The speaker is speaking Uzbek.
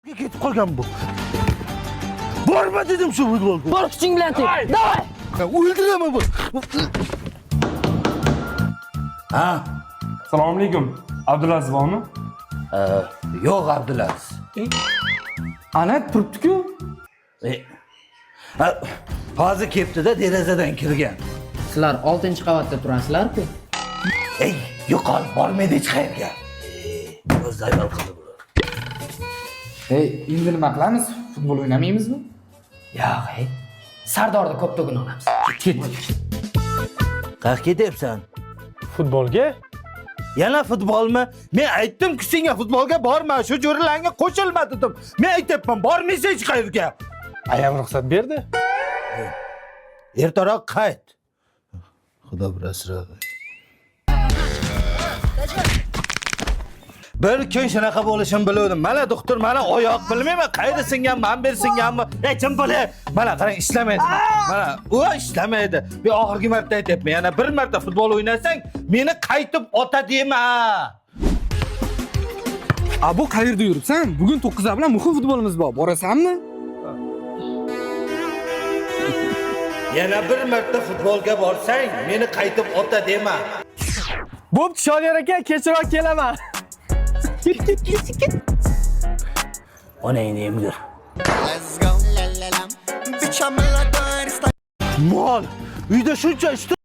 Ketib qolgan bu. Borma dedim shu futbolga. Bor kuching bilan tep. Давай. O'ldiraman bu. Ha, Assalomu alaykum. Abdulaziz bormi? Yo'q Abdulaziz. Ana turibdi-ku. E, ha, hozir kelibdi-da, derazadan kirgan. Sizlar 6-qavatda turasizlar-ku. Ey, yo'qol, bormaydi hech qayerga. O'zi ayol qildi bular. Ey, endi nima qilamiz? Futbol o'ynamaymizmi? Yo'q, ey. Sardorni ko'ptugini olamiz. Ketdik. Qayerga ketyapsan? Futbolga? Yana futbolmi? Men aytdim-ku senga futbolga borma, shu jo'ralarga qo'shilma dedim. Men aytyapman, bormaysan hech qayerga. Ayam ruxsat berdi. Ertaroq qayt. Xudo bir asradi. Bir kun shunaqa bo'lishini biluvdim. Mana doktor, mana oyoq bilmayman, qayerda singan, man ber singanmi? Ey, chimpili. Mana qarang, ishlamaydi. Mana, u ishlamaydi. Bir oxirgi marta aytyapman, yana bir marta futbol o'ynasang, meni qaytib ota dema. A bu qayerda yuribsan? Bugun 9 bilan muhim futbolimiz bor. Borasanmi? Yana bir marta futbolga borsang, meni qaytib ota dema. Bo'pti, Shodiyor aka, kechroq kelaman. Ket, ket, ket, ket. Onangni emdir. Mol, uyda shuncha ish.